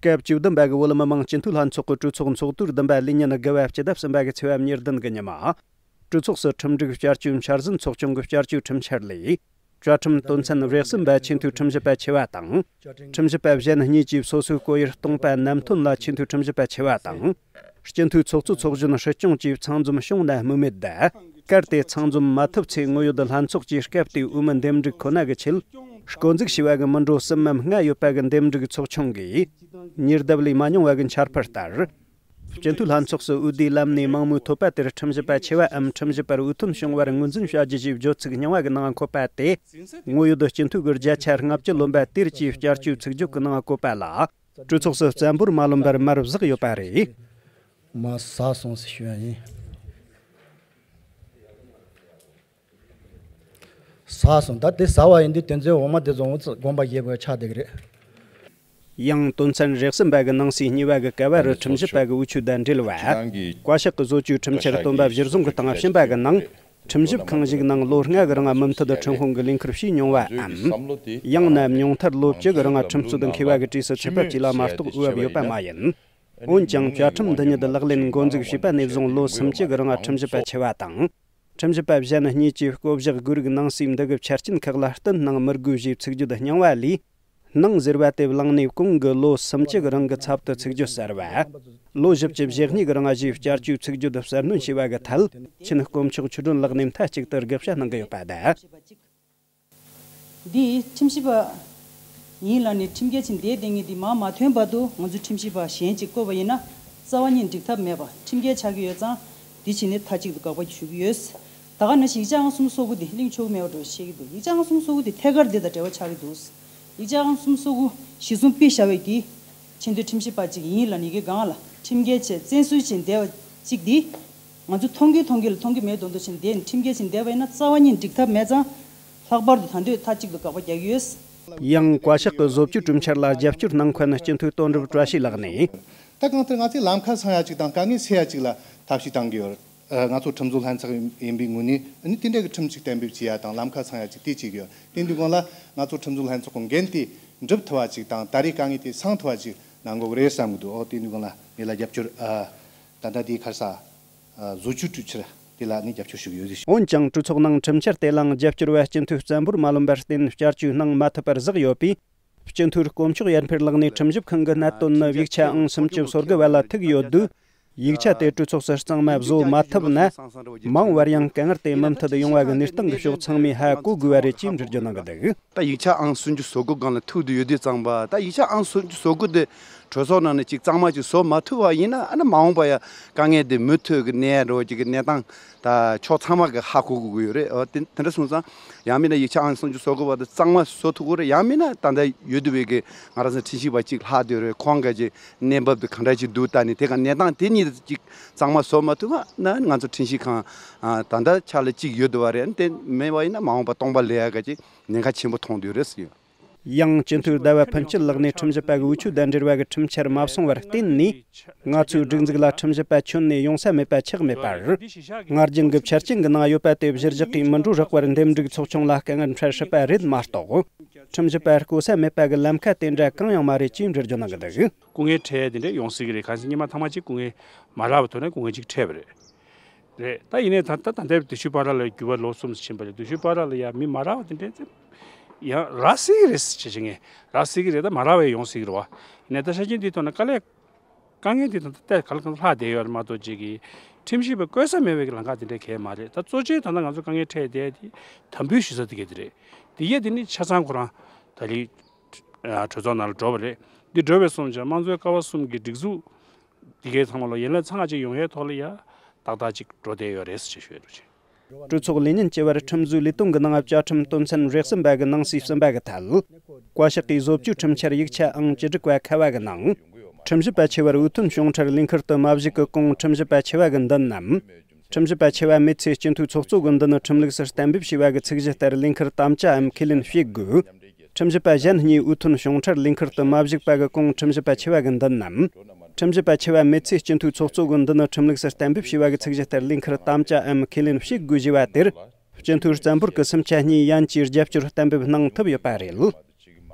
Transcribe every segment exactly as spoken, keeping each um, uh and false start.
སྐབས་བཅུ་བདུན་པ་གི་བོད་མི་མང་སྤྱི་འཐུས་ལྷན་ཚོགས་ཀྱི་གྲོས་ཚོགས་ཚོགས་དུས་བདུན་པ་ལས་ཉིན་དགུ་པ་སྤྱི་ཟླ་གསུམ་པ་གི་ཚེས་པ་ཉེར་བདུན་གི་ཉི་མ། གྲོས་ཚོགས་སུ་ཁྲིམས་སྒྲིག་བསྐྱར་བཅོས་འཆར་ཟིན་ཚོགས་ཆུང་གི་བསྐྱར་བཅོས་ཁྲིམས་འཆར་ལས། བཅའ་ཁྲིམས་དོན་ཚན་རེ་གསུམ་པ་ཆེས་མཐོའི་ཁྲིམས་ཞིབ་པ་ཆེ་བ་དང་། ཁྲིམས་ཞིབ་པ་གཞན་གཉིས་ཀྱིས་སོ་སོའི་བསྐོ་གཡེར་སྟོང་པ་ནན་ཐོན་ལ་ཆེས་མཐོའི་ཁྲིམས་ཞིབ་པ་ཆེ་བ་དང་། སྤྱི་འཐུས་ཚོགས་གཙོ་ཚོགས་གཞོན་སྲིད་སྐྱོང་བཅས་ཚང་འཛོམས་བྱུང་ན་སྨོས་མེད་ད། གལ་ཏེ་ཚང་འཛོམས་མ་ཐུབ་ཚེ་དངོས་ཡོད་ལྷན་ཚོགས་ཀྱིས་སྐབས་དེའི་འོས་མི་འདེམས་སྒྲུག་ཁོ་ན་གི་ཆེད། བསྐོ་འཛུགས་བྱས་པ་གི་མི་འགྲོ་གསུམ་མམ་ལྔ་ཡོད་པ་གི་འདེམས་སྒྲུག་ཚོགས་ཆུང་གིས། ཉེ་ལྡབ་ལས་མ་མྱོང་བ་གི་འཆར་འཕུལ་ལྟར། སྤྱི་འཐུས་ལྷན་ཚོགས་སུ་འོས་བསྡུའི་ལམ་ནས་མང་མོས་ཐོབ་པ་དེར་ཁྲིམས་ཞིབ་པ་ཆེ་བའམ་ཁྲིམས་ཞིབ་པར་འོས་ཐོན་བྱུང་བར་ངོས་འཛིན་བྱ་རྒྱུ་ཞེས་བརྗོད་ཚིག་རྙིང་བ་གི་ནང་འཁོད་པ་དེ། དངོས་ཡོད་སྤྱི་འཐུས་ཀྱི་བརྒྱ་ཆ་ལྔ་བཅུ་ལོན་པ་དེར་གྱིས་བསྐྱར་བཅོས་ཚིག་བརྗོད་ཀྱི་ནང་འཁོད་པ་ལ། གྲོས་ཚོགས་སུ་བཙན་པོར་མ་ལོན་པར་མར་བཞག་ཡོད་པ་རེད། མ་ཟ་སོང་ཟེར་ཞུ་ཡ་ཡིན། ཟ་སོང་། ད་དེ་ཟ་བ་ཡིན་དུས་དེ་ཚོའི་འོ་མ་དེ་ཚོ་འོ་ཙི་དགོངས་པ་བཞེས་དགོས་ཆགས་བསྡད་ཀྱི་རེད། ཡང་དོན་ཚན་རེ་གསུམ་པ་གི་ནང་གསེས་གཉིས་པ་གི་ཀ་བ་རུ་ཁྲིམས་ཞིབ་པ་གི་འོས་ཆོས་དང་འབྲེལ་བ། བཀའ་ཤག་གི་བཟོ་བཅོས་ཁྲིམས་འཆར་སྟོན་པ་གཞིར་བཟུང་གི་སྟེང་ཕྱིན་པ་གི་ནང་། ཁྲིམས་ཞིབ་ཁང་ཞིག་ནང་ལོ་ལྔ་གི་རིང་མུ་མཐུད་ཁྲིམས་དཔོན་གྱི་ལས་འཁུར་བྱས་མྱོང་བའམ། ཡང་ན་མྱོང་མཐར་ལོ་བཅུ་གི་རིང་ཁྲིམས་རྩོད་མཁས་པ་གི་གྲས་སུ་ཚུད་པ་བཅས་ལ་མ་གཏོགས་འོས་བབ་ཡོད་པ་མ་ཡིན། འོན་ཀྱང་བཅའ་ཁྲིམས་འདི་ཉིད་ལག་ལེན་འགོ་འཛུགས་བྱས་པ་ནས་བཟུང་ལོ་སུམ་ཅུ་གི་རིང་ཁྲིམས་ཞིབ་པ་ཆེ་བ་དང་། ཁྲིམས་ཞིབ་པ་གཞན་གཉིས་ཀྱིས་བསྐོ་གཞག་དགོས་རིགས་ནང་གསེས་འདི་གི་ཆ་རྐྱེན་ཁག་ལ་བསྟུན་གནང་མི་དགོས་ཞེས་ཚིག་བརྗོད་རྙིང་བ་ལས། ནང་ཟེར་བ་དེ་བླངས་ནས་གོང་གི་ལོ་སུམ་ཅུ་གི་རིང་གི་ཚབ་ཏུ་ཚིག་བརྗོད་གསར་བ། ལོ་བཞི་བཅུ་ཞེ་གཉིས་ཀྱི་རིང་ཞེས་བསྐྱར་བཅོས་ཚིག་བརྗོད་གསར་སྣོན་བྱས་པ་གི་ཐད། ཆེན་དཀོན་མཆོག་ཆོས་སྒྲོན་ལགས་ནས་མཐའ་གཅིག་ཏུ་དགག་བྱ་གནང་གི་ཡོད་པ་དང་། འདི་ཁྲིམས་ཞིབ་པ་ཡིན་ལབ་ནས་ཁྲིམས་འགལ་ཕྱིན་བསྡད་བསྡད་མཁན་འདི་མར་མ་ཐོན་བར་དུ་ང་ཚོས་ཁྲིམས་ཞིབ་པ་གཞན་ཅིག་བསྐོས་པ་ཡིན་ན་རྩ་བ་ཉིད་འགྲིག་ཐབས་མེད་པ་ཁྲིམས་འགལ་ཆགས་ཀྱི་ཡོད་ཙང་འདི་བྱས་ནས་མཐའ་གཅིག་ཏུ་དགག་པ་ཞུ་གི་ཡོད། ད་ག་ནང་བཞིན་ཡིག་ཆ་ཨང་གསུམ་སོ་དགུ་འདི་གླེང་ཆོག་གི་མེད་པ་འདྲ་བཤད་ཀྱི་འདུག་ཡིག་ཆ་ཨང་གསུམ་སོ་དགུ་འདི་ཐད་ཀར་འདི་དང་འབྲེལ་བ་ཆགས་ཀྱི་འདུག་ཡིག་ཆ་ཨང་གསུམ་སོ་དགུ་གཞི་བཟུང་ཕུད་བཞག་པའི་གི་ཆེས་མཐོའི་ཁྲིམས་ཞིབ་པ་ཅིག་ཡིན་ལབ་ནས་ཀྱི་སྒང་ལ་ཁྲིམས་འགལ་བྱས་བཙན་བཟུང་བྱས་བསྡད་པ་ཅིག་འདི་ང་ཚོ་མཐོང་གི་མཐོང་གི་ལ་མཐོང་གི་མེད་མདོག་མདོག་བྱས་བསྡད་ནས་ཁྲིམས་འགལ་བྱས་བསྡད་པ་ཡིན་ན་རྩ་བ་ཉིད་འགྲིག་ཐབས་མེད་ཙང་། ལྷག་པར་དུ་ད་འདོད་མཐའ་གཅིག་ཏུ་དགག་པ་རྒྱག་གི་ཡོད། ཡང་བཀའ་ཤག་གི་བཟོ་བཅོས་གྲོས་འཆར་ལ་རྒྱབ་སྐྱོར་གནང་མཁན་སྤྱི་འཐུས་དོན་གྲུབ་བཀྲ་ཤིས་ལགས་ནས། ད་གང་ལྟར་ང་ཚོས་ལམ་ཁ་སང་ཡ་གཅིག་དང་དཀའ་ངལ་སེལ་ཡ་གཅིག་ལ་ཐབས་ཤེས་གཏང་གི་ཡོད། ང་ཚོ་ཁྲིམས་བཟོ་ལྷན་ཚོགས་ཡིན་པའི་ངོས་ནས་ནི་དེ་འདྲ་གི་ཁྲིམས་ཤིག་གཏན་འབེབས་བྱེད་ཡ་དང་ལམ་ཁ་སང་ཡ་གཅིག་དེ་བྱེད་ཀྱི་ཡོད། དེ་འདུག་གོང་ལ་ང་ཚོ་ཁྲིམས་བཟོ་ལྷན་ཚོགས་ཀྱི་འགན་དེ་འགྲུབ་ཐུབ་པ་གཅིག་དང་ད་རེས་དཀའ་ངལ་དེ་སངས་ཐུབ་པ་གཅིག་གནང་དགོས་ཀྱི་རེད་བསམ་གྱི་འདུག་ཨོ་དེ་འདུག་གོང་ལ་ངེད་ལ་རྒྱབ་སྐྱོར་ད་ལྟ་དེའི་ཁར་ས་བཟོ་བཅོས་གྲོས་འཆར་དེ་ལ་ནི་རྒྱབ་སྐྱོར་ཞུ་གི་ཡོད་ཟེར། འོན་ཀྱང་གྲོས་ཚོགས་ནང་ཁྲིམས་འཆར་དེ་ལའང་རྒྱབ་སྐྱོར་བ་སྤྱི་འཐུས་བཙན་པོར་མ་ལོན་པར་བརྟེན་བསྐྱར་བཅོས་གནང་མ་ཐུབ་པར་བཞག་ཡོད་པས། སྤྱི་འཐུས་དཀོན་མཆོག་ཡར་འཕེལ་ལགས་ནས་ཁྲིམས་ཞིབ་ཁང་གི་གནད་དོན་ནི་ཡིག་ཆ་ཨང་སུམ་ཅུ་སོ་དགུ་བ་ལ་ཐུག་ཡོད་དུས། ཡིག་ཆ་དེ་གྲོས་ཚོགས་སུ་གཙང་མ་བཟོ་མ་ཐུབ་ན། མང་བར་ཡང་དཀའ་ངལ་དེ་མུ་མཐུད་ཡོང་བ་གི་གནས་སྟངས་ཀྱི་ཕྱོགས་ཚང་མས་ཧ་གོ་དགོས་པ་རེད་ཅེས་འགྲེལ་བརྗོད་གནང་གི་འདུག་ད་ཡིག་ཆ་ཨང་སུམ་ཅུ་སོ་དགུ་སྒང་ལ་ཐུག་བསྡད་ཡོད་དུས་ཙང་པ་ད་ཡིག་ཆ་ཨང་སུམ་ཅུ་སོ་དགུ་དེ་གྲོས་ཚོགས་ནང་ནས་ཅིག་གཙང་མ་ཅིག་བཟོ་མ་ཐུབ་པ་ཡིན་ན་ཨ་ནི་མ་འོངས་པ་ཡ་དཀའ་ངལ་དེ་མུ་མཐུད་ཀྱི་གནས་འགྲོ་ཅིག་གི་གནས་སྟངས། ད་ཕྱོགས་ཚང་མ་གི་ཧ་གོ་དགོས་ཀྱི་ཡོད་རེད། ཨོ་དེ་དེ་འདྲ་སོང་ཙང་ཡང་མིན་ན་ཡིག་ཆ་ཨང་སུམ་ཅུ་སོ་དགུ་བ་དེ་གཙང་མ་བཟོ་ཐུབ་ཀྱི་རེད། ཡང་མིན་ན་ད་ལྟ་ཡོད་དུ་བའི་གི་ང་རང་ཚོ་ཁྲིམས་ཞིབ་པ་གཅིག་ལྷག་བསྡད་རེད། ཁོང་ག་ཅིག་གནས་བབ་དེ་ག་འདྲ་ཅིག་འདུག་ད་ནི་དེ་ག་གནས་སྟངས་དེ་གཉིས་ཅིག་གཙང་མ་བཟོ་མ་ཐུབ་པ་ན་ང་ཚོ་ཁྲིམས་ཞིབ་ཁང་ད་ལྟ་ཆ་ལ་གཅིག་ཡོད་དུ་བ་རེད། དེ་མེད་པ་ཡིན་ན་མ་འོངས་པ་སྟོང་པ་ལས་ཡ་ག་ཅིག་ཉེན་ཁ་ཆེན་པོ་མཐོང་བསྡད་རེད་ཟེར། ཡང་སྤྱི་འཐུས་ཟླ་བ་ཕུན་སྐྱིད་ལགས་ནས་ཁྲིམས་ཞིབ་པ་གི་འོས་ཆོས་དང་འབྲེལ་བ་གི་ཁྲིམས་འཆར་མ་སོང་བར་བརྟེན་ནས། ང་ཚོའི་སྒྲིག་འཛུགས་ལ་ཁྲིམས་ཞིབ་པ་ཁྱོན་ནས་ཡོང་ས་མེད་པ་ཆགས་མེད་པར། སྔར་རྒྱུན་གྱི་ཆ་རྐྱེན་གྱི་ནང་ཡོད་པ་དེ་གཞིར་བཞག་གིས་མི་འགྲོ་རག་པར་འདེམས་སྒྲུག་ཚོགས་ཆུང་ལ་དཀའ་ངལ་འཕྲད་སྲིད་པ་རེད་མ་གཏོགས། ཁྲིམས་ཞིབ་པ་བསྐོ་ས་མེད་པ་གི་ལམ་ཁ་དེ་འདྲ་གང་ཡང་མ་རེད་ཅེས་འགྲེལ་བརྗོད་གནང་གི་འདུག་སྐུ་ངལ་འཕྲད་དེ་འདྲ་ཡོང་སྲིད་ཀྱི་རེད། གང་ཟེར་སྔོན་མ་ཐེངས་མ་གཅིག་སྐུ་ངལ་མ་རག་པའི་ཐོག་ནས་སྐུ་ངལ་གཅིག་འཕྲད་པ་རེད། རེད། ད་ཡིན་ནའི་ད་ད་ད་ལྟའི་དུས་ཚོད་བར་ལ་འགྱུར་བ་ལོ་གསུམ་ཕྱིན་པ་ལས་དུས་ཚོད་བར་ལ་ཡང་མི་མ་རག་པ་དེ་འདྲའི་ཡང་རག་སྲིད་ཀྱི་རེད་ཟེར་བྱེད་ངེས་རག་སྲིད་ཀྱི་རེད། ད་མ་རག་པའི་ཡོང་སྲིད་ཀྱི་རེད་བ། ཡིན་ནའི་ད་ཆ་རྐྱེན་འདིའི་ཐོག་ནས་དཀའ་ལས། དཀའ་ངལ་འདི་ད་ལྟ་ག་ལ་གང་ལྷག་བསྡད་ཡོད་རེད་མ་གཏོགས་ཅིག་གིས་ཁྲིམས་ཞིབ་པ་བསྐོ་ས་མེད་པའི་ལམ་ཁ་དེ་འདྲ་གང་ཡང་མ་རེད། ད་གཙོ་ཆེ་ད་ལྟ་ང་ཚོ་དཀའ་ངལ་འཕྲད་བསྡད་དེ་དམ་འབུལ་ཞུ་ས་དེ་ག་དེ་རེད། དེ་ཡས་དེ་ནི་ཆ་ཚང་ཁོ་རང་ད་ལི་གྲོས་ཚོགས་ནང་ལ་འགྲོ་བ་རེད། འདི་འགྲོ་བའི་སོང་ཙང་དམངས་གཙོའི་ཀ་བ་གསུམ་གྱི་སྒྲིག་འཛུགས་འདི་གའི་ཚང་མ་ལ་ཡན་ལག་ཚང་གཅིག་ཡོང་ཡའི་ཐོག་ལ་ཡ་ཏག་ཏག་ཅིག་འགྲོ་བསྡད་ཡོད་རེད་ཅེས་ཞུ་ཡ་འདུག་ཅེས། གྲོས་ཚོགས་ལས་ཉིན་བཅུ་བར་ཁྲིམས་བཟོའི་ལས་དོན་གྱི་ནང་བཅའ་ཁྲིམས་དོན་ཚན་རེ་གསུམ་པ་གི་ནང་གསེས་གསུམ་པ་གི་ཐད། བཀའ་ཤག་གིས་བཟོ་བཅོས་ཁྲིམས་འཆར་ཡིག་ཆ་ཨང་བཅུ་དྲུག་པ་ཁ་བ་གི་ནང་། ཁྲིམས་ཞིབ་པ་ཆེ་བར་འོས་ཐོན་བྱུང་འཕྲལ་ལས་འཁུར་དུ་མ་བཞུགས་ཀྱི་གོང་ཁྲིམས་ཞིབ་པ་ཆེ་བ་གི་མདུན་ནམ། ཁྲིམས་ཞིབ་པ་ཆེ་བ་མེད་ཚེ་སྤྱི་འཐུས་ཚོགས་གཙོ་གི་མདུན་ནས་ཁྲིམས་ལུགས་སུ་གཏན་འབེབས་བྱས་པ་གི་ཚིག་གཞི་ལྟར་ལས་འཁུར་དམ་བཅའ་འམ་ཁས་ལེན་བྱེད་དགོས། ཁྲིམས་ཞིབ་པ་གཞན་གཉིས་འོས་ཐོན་བྱུང་འཕྲལ་ལས་འཁུར་དུ་མ་བཞུགས་པ་གི་གོང་ཁྲིམས་ཞིབ་པ་ཆེ་བ་གི་མདུན་ནམ། ཁྲིམས་ཞིབ་པ་ཆེ་བ་མེད་ཚེ་སྤྱི་འཐུས་ཚོགས་གཙོ་གི་མདུན་ནས་ཁྲིམས་ལུགས་སུ་གཏན་འབེབས་བྱས་པ་གི་ཚིག་གཞི་ལྟར་ལས་འཁུར་དམ་བཅའ་འམ་ཁས་ལེན་བྱེད་དགོས་ཞེས་པ་དེར། སྤྱི་འཐུས་བཙན་པོར་གི་སུམ་ཆ་གཉིས་ཡན་གྱིས་རྒྱབ་སྐྱོར་གཏན་འབེབས་གནང་ཐུབ་ཡོད་པ་རེད།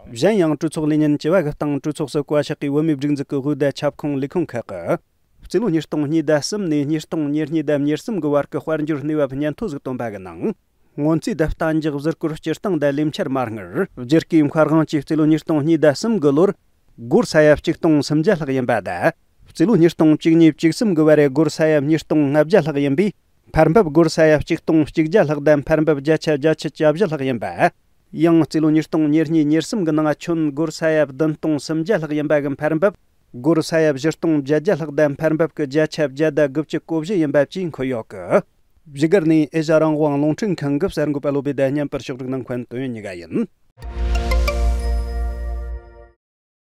གཞན་ཡང་གྲོས་ཚོགས་ལས་ཉིན་བཅུ་བ་གི་སྟེང་གྲོས་ཚོགས་སུ་བཀའ་ཤག་གིས་བོད་མིའི་སྒྲིག་འཛུགས་ཀྱི་དབུས་བསྡུ་ཁྱབ་ཁོངས་ལས་ཁུངས་ཁག་གི་རྩིས་ལོ་ཉིས་སྟོང་གཉིས་ཟླ་གསུམ་ནས་ཉིས་སྟོང་ཉེར་གཉིས་ཟླ་ཉེར་གསུམ་གི་བར་གྱི་དཔལ་འབྱོར་གནས་བབ་སྙན་ཐོ་ཟིག་བཏོན་པ་གི་ནང་། སྔོན་རྩིས་དང་བརྟན་འཇགས་གཟིགས་སྐོར་སྤྱིར་བཏང་དང་ལས་འཆར་མ་དངུལ་བསྒྱུར་བཀོད་མཁར་དབང་བཅས་རྩིས་ལོ་ཉིས་སྟོང་གཉིས་ཟླ་གསུམ་གི་ལོར་སྒོར་ས་ཡ་གཅིག་སྟོང་སུམ་བརྒྱ་ལྷག་ཡིན་པ་དང་། རྩིས་ལོ་ཉིས་སྟོང་བཅུ་གཉིས་བཅུ་གསུམ་གི་བར་སྒོར་ས་ཡ་ཉིས་སྟོང་ལྔ་བརྒྱ་ལྷག་ཡིན་པས། འཕར་འབབ་སྒོར་ས་ཡ་གཅིག་སྟོང་གཅིག་བརྒྱ་ལྷག་དང་འཕར་འབབ་བརྒྱ་ཆ་བརྒྱད་ཅུ་གྱ་བཞི་ལྷག་ཡིན་པ། ཡང་རྩིས་ལོ་ཉིས་སྟོང་ཉེར་གཉིས་ཉེར་གསུམ་གི་ནང་ཁྱོན་སྒོར་ས་ཡ་བདུན་སྟོང་སུམ་བརྒྱ་ལྷག་ཡིན་པ་གི་འཕར་འབབ་སྒོར་ས་ཡ་བཞི་སྟོང་བརྒྱད་བརྒྱ་ལྷག་དང་འཕར་འབབ་ཀྱི་བརྒྱ་ཆ་བརྒྱ་དང་དགུ་བཅུ་གོ་བཞི་ཡིན་པ་བཅས་འཁོད་ཡོད་གི། བཞུགས་སྒར་ནས་ཨེ་ཤ་རང་དབང་རླུང་འཕྲིན་ཁང་གི་གསར་འགོད་པ་བློ་བྷེ་དང་མཉམ་པར་ཕྱོགས་སྒྲིག་གནང་མཁན་དོན་གཉིས་ཀ་ཡིན།